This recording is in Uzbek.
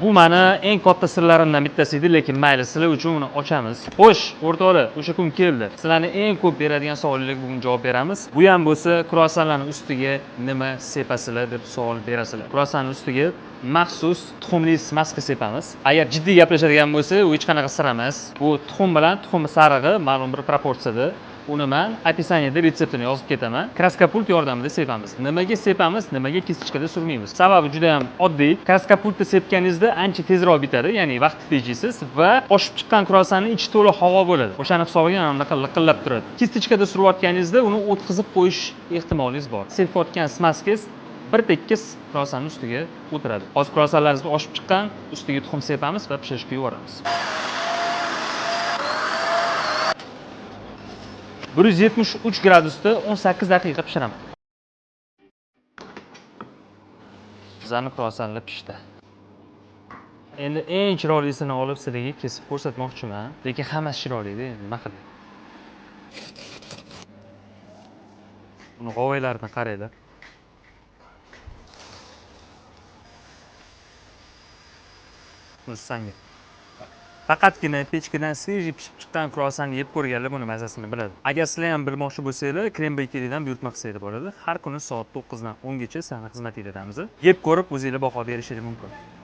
Bu mani eng katta sirlarimdan bittasi edi, lekin mayli, sizlar uchun uni ochamiz. Xo'sh, o'rtoqlar, o'sha kun keldi. Sizlarni eng ko'p beradigan savollarga bugun javob beramiz. Bu ham bo'lsa, kruassanlarni ustiga nima sepasizlar deb savol berasizlar. Kruassanni ustiga maxsus tuxumli смазка sepamiz. Agar jiddiy gaplashadigan bo'lsak, u hech qanaqa sir emas. Bu tuxum bilan tuxum sarig'i ma'lum bir proporsiyada. Uni man описание da retseptini yozib ketaman. Краскопульт yordamida sepamiz. Nimaga sepamiz, nimaga кисточка da surmaymiz? Sababi juda ham oddiy. Краскопульт da sepganingizda ancha tezroq bitadi, ya'ni vaqt tejaysiz va oshib chiqqan kruassanning ichi to'la havo bo'ladi. O'shani hisobiga mana bunaqa liqillab turadi. Кисточка da surayotganingizda uni o'tkazib qo'yish ehtimolingiz bor. Sepayotgan смазка ngiz bir tekis kruassanning ustiga o'tiradi. Hozir kruassanlarimiz oshib chiqqan, ustiga tuxum sepamiz va pishirishga yuboramiz. 173 gradusda 18 daqiqa pishiraman. Bizani kruassanlar pishdi. Endi eng chiroylisini olib sizlarga kesib ko'rsatmoqchiman, lekin hammasi chiroyli-da, endi nima qilay. Buni g'ovaylarini qaranglar. Buni sanga. Faqatgina pechkadan свежий pishib chiqqan kruassanni yeb ko'rganlar buni mazasini biladi. Agar sizlar ham bilmoqchi bo'lsanglar, Krem Bakery'dan buyurtma qilsanglar bo'ladi. Har kuni soat 9 dan 10 gacha sizlarni xizmatinglardamiz. Yeb ko'rib o'zinglar baho berishingiz mumkin.